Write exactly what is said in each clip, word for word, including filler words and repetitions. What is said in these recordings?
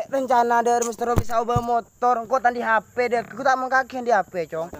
Rencana dâri Mister Robi bisa obâ motor, engko' ta' andi' H P dâ, engko' ta' mangkaghi andi' H P, Cong.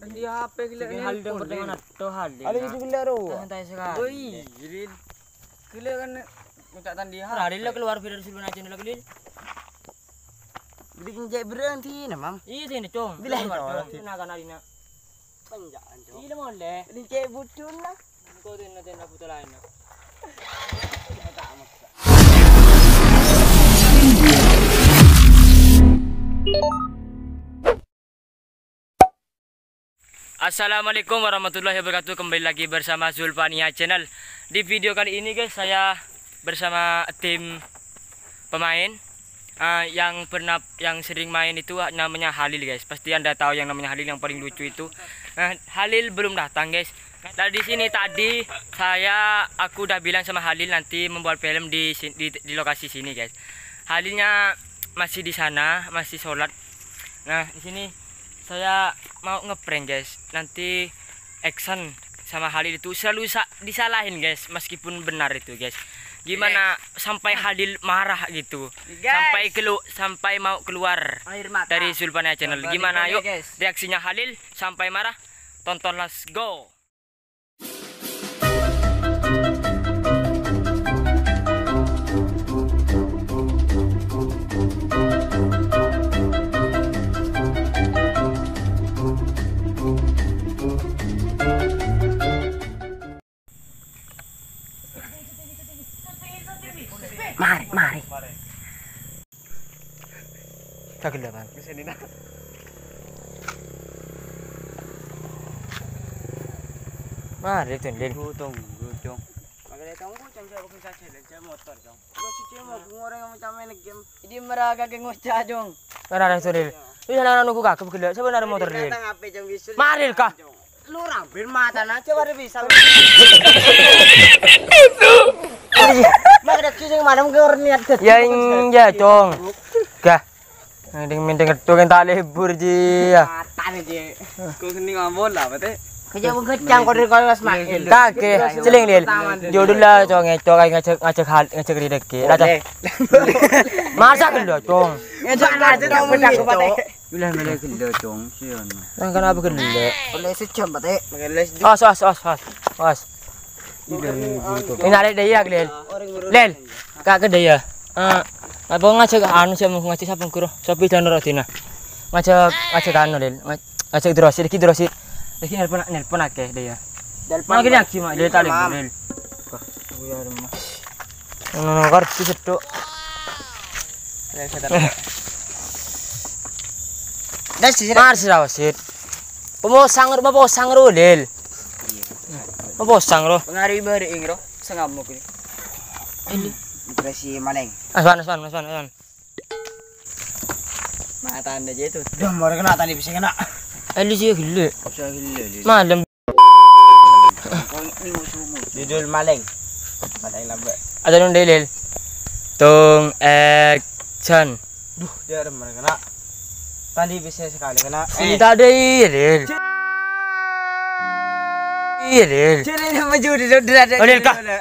Andi' H P ghellâ' nelpon, Lin. Ada itu ghellâ' rowa. Santai sekali. Woi, Lin. Ghellâ' kan ngoca' ta' andi' H P. Lin, lo keluar video dulu aja, Lin. Jadi cè' berhenti, nah, Mam. Iya, sini, Cong. Bila itu, Cong. Nah, kan arina. Panja'an, Cong. Iya, molè. Ini cè' budun lah. Engko' tenna-tenna buto laènna. Assalamualaikum warahmatullahi wabarakatuh. Kembali lagi bersama Zulfania Channel. Di video kali ini, guys, saya bersama tim pemain, eh, yang pernah, yang sering main itu namanya Halil, guys. Pasti Anda tahu yang namanya Halil, yang paling lucu itu. Nah, Halil belum datang, guys. Nah, di sini tadi saya, aku udah bilang sama Halil nanti membuat film di sin-, di, di lokasi sini, guys. Halilnya masih di sana, masih sholat. Nah, di sini saya mau ngeprank, guys. Nanti Action sama Halil itu selalu sa-, disalahin, guys, meskipun benar itu, guys. Gimana sampai Halil marah gitu? Guys. Sampai kelu-, sampai mau keluar dari Zulfania Channel. Gimana? Ayo, guys. Reaksinya Halil sampai marah. Tonton, let's go. Mari, mari. Cagel, Bang. Mari, Tun, Lil. Tunggu, tunggu, Cong. Makanya tunggu, Cong, saya bukan saja, Lil. Saya motor, Cong. Lo si Cemo, bungo orang yang macam main game. Ini mereka ke ngocah, Cong. Mana ada, Tun, Lil? Ini sana nunggu kakek, gila. Siapa naro motor, Lil? Datang apa, Cong, bisul? Mari, kah? Lu rampir mata aja baru bisa. Mak ada kisah malam ke orang niat. Ya, iya, Cong. Gah. Mending, mending itu kan tak libur, Ji, ya. Mata nih, Ji. Kok seni ngambon lah, Pak, Teh? Kerja pun kecang kok dari kelas main. Kake, celing, Lil. Jodoh lah, Cong, ngecok, ngajak, ngajak hal, ngajak rezeki. Lah, Cong. Masa gelo, Cong? Ngajak aja kamu ngecok. Bilang balik gelo, Cong, sih, ono. Nah, kenapa gelo? Oleh sejam, Pak, Teh. Os, os, os, os. Os. Ini ada dia, Lil. Lil, kak ke dia. Eh, apa ngajak anu sih, mau ngajak siapa, Guru? Sopi dan Rodina. Ngajak, ngajak anu, Lil. Ngaj-, ngajak Drosid, lagi Drosid. Lagi nelpon, nelpon akeh dia. Nelpon, Mak, lagi Mak. Lagi, Mak, dia tadi, Mam. Lil. Wah, iya, Mak. Ngono, ngono, ngerti sedok. Dah, sih, Mar, sih, Rawasid. Peposang, rumah posang, ro, Lil. Peposang, ro. Pengari bari, ing, ro. Sengamuk ini. Ini. Impresi maling. Aswan, aswan, aswan, aswan. Mata anda aja itu. Dah, mau kena tadi bisa kena. Aduh, sih, gila. Bisa gila, Lil. Malam. Judul maling. Maling lambek. Ada nun, Lil. Tung, action. Duh, dia ada mana kena. Tadi bisa sekali kena. Ini tak ada, iya, Lil. Iya, Lil. Jadi ini maju di, di, di, Oh, Lil, kah? Udah,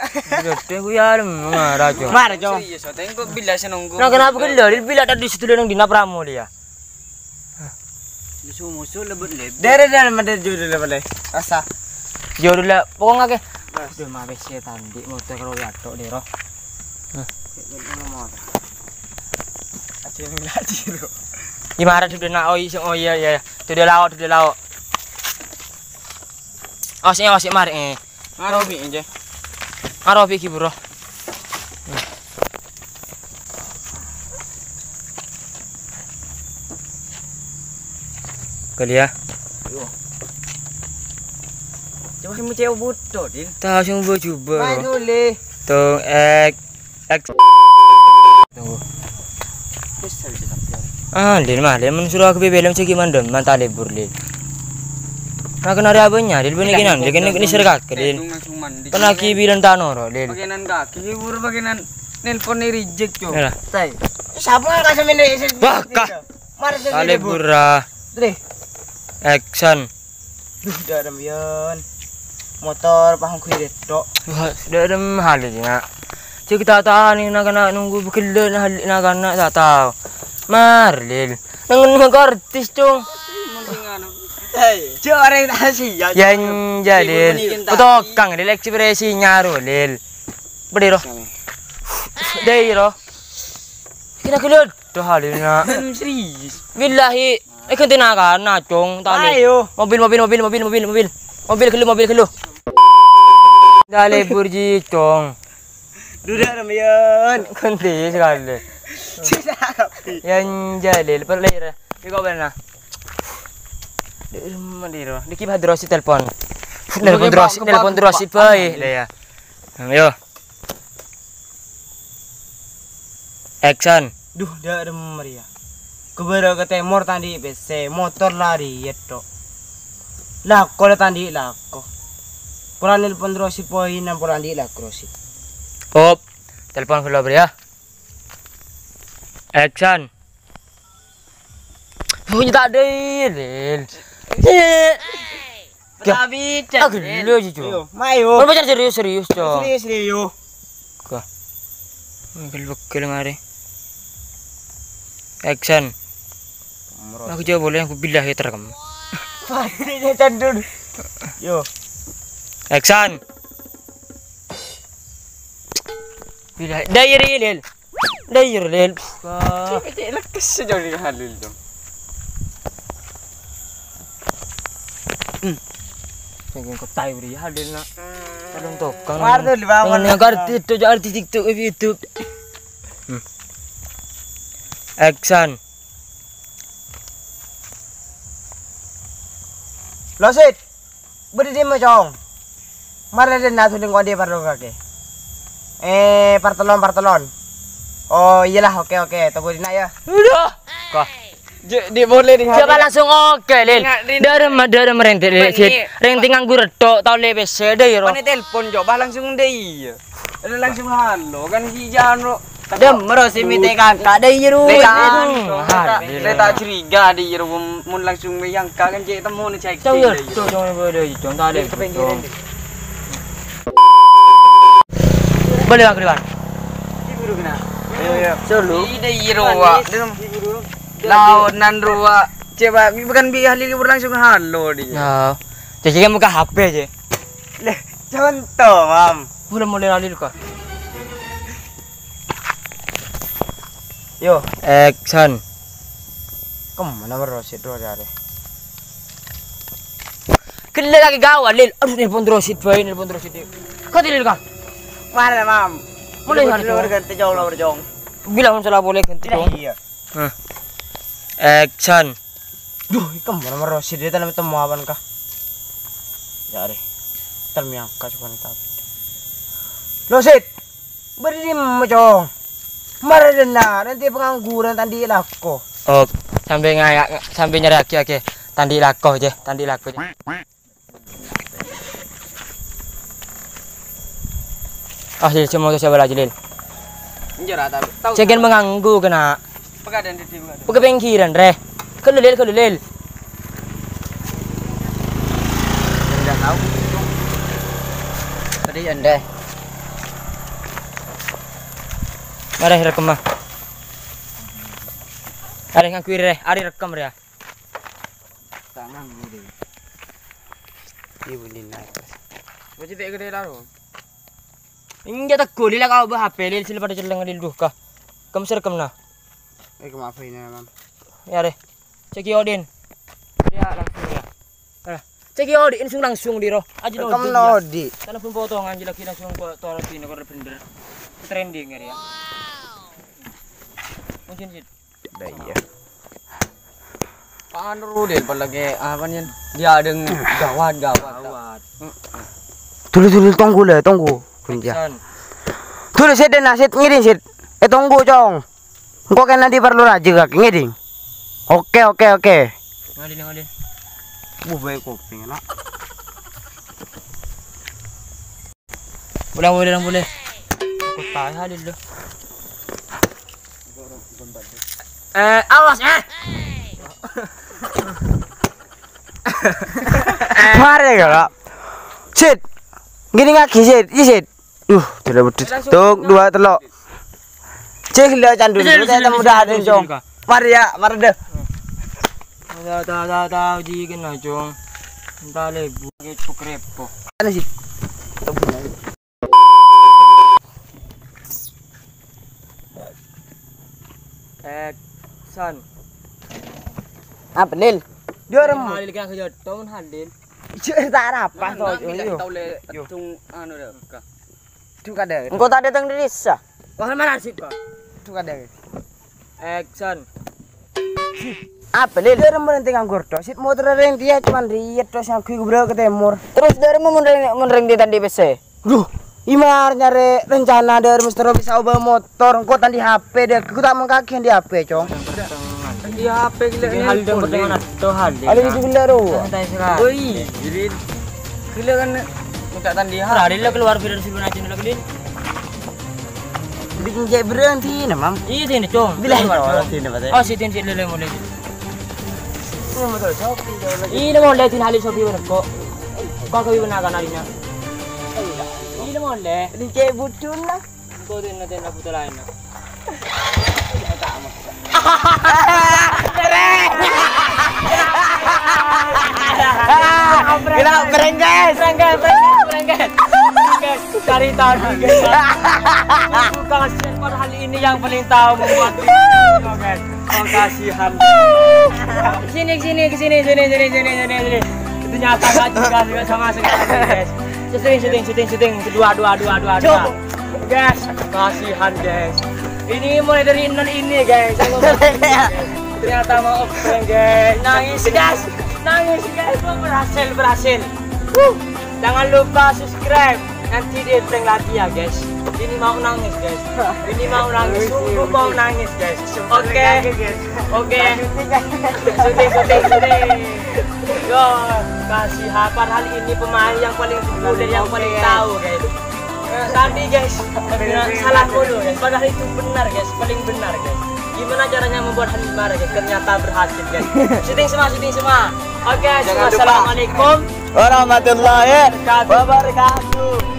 deh, gue ya, marah, Cong. Marah, Cong. Iya, so, tengok bila saya nunggu. Nah, kenapa gelo, Lil? Bila tadi situ nang dina Pramo, dia. Musuh-musuh lebut-lebut. Dere, dere, mending judul apa, Le? Rasa. Judul lah, pokoknya ke. Udah, mabes ya, tadi motor kalau jatuh deh, roh. Nah. Aja yang lagi, roh. Gimana tuh, nak? Oh, iya, oh, iya, iya. Tuh dia lauk, tuh dia lauk. Awas, eh, awas, eh, mari, eh. Ngarobi aja. Ngarobi ki, Bro. Kali ya. Yo. Coba mau cewek buto, Din. Tahu sing mau coba. Main dulu. Tong ek. Ek. Tunggu. Terus saya bisa tampil. Ah, Lil, mah, Lil, men soro aku bebelem segi mandem, mantale bur, Lil. Nah, kena ada apanya, Lil, bini kinan, Lil, kena, kena sergak, Lil. Langsung mandi. Kena kibiran tanoro, Lil. Pakaian kaki, bur, pakaian nelpon ni reject, Cok. Yalah. Tai. Siapa yang kasih minta isi? Wah, kah. Mari sini, Lil, bur. Talebur, ah. Dre. Action. Duh, darem, Yon. Motor paham gue tok. Wah, sudah ada mahal ini, Nak. Dik, ta' tao nè, na'-kana' nunggu bâgellâ' na', na'-kana' ta' tao. Mar, Lil. Neng-, neng artis, Cong. Hei, jhâ' orèng ta' siya. Yan, jhâ', Lil. Tokang, Lil, ekspresinya, ro, Lil. Bâdâ, ro. Dâi, ro. Kèna gelâdhâ halina. Serius. Billahi. Eh, ghântè na'-kana', Cong. Tali. Ayo. Mobil, mobil, mobil, mobil, mobil, mobil. Mobil ghâllu, mobil ghâllu. Tali burji, Cong. Duduk, Ramyan. Ghântè sakalè. Sisa kapi. Yan Jalil, per lahir. Di kau pernah? Di rumah di rumah. Niki Pak Drosid telepon. Nelpon Drosid, nelpon Drosid bhâi. Iya, ya. Ayo. Action. Duh, dâ' remmer, ya. Ka bârâ' ka tèmor ta' andi' pèssè, motor lari, yetto. Lako la ta' andi' lako. Pola nelpon Drosid poina pola andi' lako, Drosid. Op, telepon dulu, Bro, ya. Action. Bunyi tak ada, Lil. Eh. Gah. Tapi, ah, gelo sih, Cok. Ayo, mayo. Mau pacar serius, serius, Cok. Serius, serius. Gah. Begel-begel ngare. Action. Aku jawab boleh, aku billahi terekam. Pasti dia candun. Yo. Action. Billahi, dâi, Lil. Dâi, Lil. Wah. Cek, cek, lekkes aja nih Halil, dong. Hmm. Sing kotai beri Halil, nak. Tolong tokang. War tuh, di bawah. Yang ngerti itu, artis TikTok itu. Hmm. Action. Lo, Sid. Bâdâ dimma, Cong? Mara dâ' na' sulèng kodi parlo kakè. Eh, partellon, partellon. Oh, iyalah, oke, oke. Tunggu dina, ya. Udah. Kah. J-, di boleh di Coba langsung oke, Lil. Nggak, Rin. Dârem, dârem rèng, Lil. Rin, Sid. Rin. Rèng tinggal guru tok, tau le pèssè, dâ, ya, ro. Mana telepon, coba langsung deh, iya. Ada langsung halo, kan si Jano. Dem, mero si mite kangka, dâi jero. Leta, leta curiga dâi jero, mun langsung nyangka kan cek temu nih cek. Cok, iya, cok, cok, cok, cok, cok, tak ada, cok. Boleh, Bang, boleh, Bang. Iya, iya. Solo. Dâi jero, Wak. Lawan nan ruwa. Coba, bukan bi ahli libur langsung halo dia. Nah, jadi kan buka H P aja. Leh, contoh, Mam. Belum mulai lali, Luka. Yo. Action. Kemana Rosid, Ro, cari? Gella lagi gawat, Lil. Aduh, nelpon Rosid, bae, nelpon Rosid. Kau tidak, Kang? Mana, Mam? Mulai hari nomor ganti jauh lah, Jong. Bilang salah boleh ganti, Jong. Iya. Hah. Action. Duh, kemana Rosid, dia tanam temu apaan, kah? Cari. Ternyata cuma tapi. Rosid. Bâdâ dimma, Cong? Mara dâ' na', nanti pengangguran ta' andi' lako. Oh, sambil ngaya-, sambil nyeraki, oke. Ta' andi' lako, je, ta' andi' lako, je. Ah, Lil, semua tu siapa lagi, Lil? Enjera, tahu. Tahu. Cek kan mengganggu kena. Pegatan di tim. Pegatan pinggiran, Re. Kelu, Lil, kelu, Lil. Enggak tahu. Tadi ende. Mari rekam, ah. Are ngangguy, Re. Are rekam, Re. Tangan gede. Iya, bener, nah. Gua cetek gede lah, Bang. Enggak, teguh, Lil, kau bawa H P, Lil, sila pada celeng, Lil, duh, kah. Kamu serkam, nah. Eh, kemaafin ya, Mam. Ya, Re. Cek Odin. Ya, langsung, ya. Alah. Cek Odin, langsung, langsung, di roh. Aja Rekam Odin, ya. Nodi. Karena pun potongan, lagi langsung gua taruh sini, karena bener. Trending, ya, ya. Mungkin sih. Dah, iya. Pak Anu, Lil, apalagi, apa nih, dia ada yang gawat, gawat. Gawat. Dulu, dulu, tunggu lah, tunggu. Kunci. Action. Dulu, Sid, nah, Sid, ngiring, Sid. Eh, tunggu, Cong. Engko' kèng nanti parlo rajâ kakè, ngèdhing. Oke, oke, oke. Ngalih, ngalih. Wah, baik kopi, enak. Boleh, boleh, boleh. Aku tahu, Halil, loh. Eh, awas, eh. Mari, ya, Kak. Sid. Gini lagi, Sid. Iya, Sid. Duh, dulu bedet. Tung, dua, tello'. Cih, la candu. Bisa, bisa, bisa, bisa, bisa. Mari ya, mari deh. Tao, tao, tao, tao, ji kena, Cong. Entah le, bu-, repot, repot. Mana sih? Action. Apa, Lil? Dia orang Halil kena kejot, Cong, Halil. Iya, tak ada apa, Nah, Cong. Nah, Iya. Tau le, Yo. Tung, anu, deh. Itu kada. Engko' ta' dâteng dâri dissa. Wah, mana sih, Pak? Itu kada. Action. Apa, Lil? Dia orang berhenti nganggur, tok. Sit motor rèng dia cuman riet, tok, sanggup gubra ke timur. Terros dâri mon rèng, mon rèng di tandi pèssè. Duh, imar nyarè rencana dâri Mister Robi bisa obâ motor, engko' tandi H P deh. Aku tak mengkaki di H P, Cong. Di H P gila Ini nih, hal dan phone pertemanan deh. Atau hal deh. Ada itu gila, ro. Santai, Sra. Oi, jadi gila kan minta tandi H P. Sra, dia keluar video dulu aja dulu, Lil. Bikin cek berhenti, nah, Mam. Iya, sini, Cong. Bila Keluar, itu, Cong. Sini, Pak. Oh, sini, sini, Lil, mulai. Ini mau lihat. Ini mau lihat, sini, Halil Sofi, mana, kok? Kok kau benar kan, Alina? Ini mau lihat. Ini cek bucun lah. Engko' tèna-tèna buta laènna. Gila, prank, guys. Prank, guys, prank, guys, prank, guys. Prank, guys. Dari tadi, guys. Bukan kasihan, padahal ini yang paling tahu membuat video, guys. Oh, kasihan. Sini, sini, ke sini, sini, sini, sini, sini, sini. Ternyata nggak juga, juga sama sekali, guys. Syuting, syuting, syuting, syuting. Dua, dua, dua, dua, dua. Guys, kasihan, guys. Ini mulai dari nol ini, guys. Ternyata mau prank, guys. Nangis, guys. Nangis, guys. Wah, berhasil, berhasil. Wuh. Jangan lupa subscribe. Nanti dia prank lagi ya, guys. Ini mau nangis, guys. Ini mau nangis. Sungguh mau nangis, guys. Oke. Oke. Syuting, syuting, syuting. Yo, kasihan. Padahal ini pemain yang paling populer, yang paling tahu, guys. Eh, tadi, guys, salah mulu, guys. Padahal itu benar, guys. Paling benar, guys. Gimana caranya membuat Halimah marah, guys? Ternyata berhasil, guys. Syuting semua, syuting semua. Oke, Jangan lupa. Assalamualaikum warahmatullahi wabarakatuh.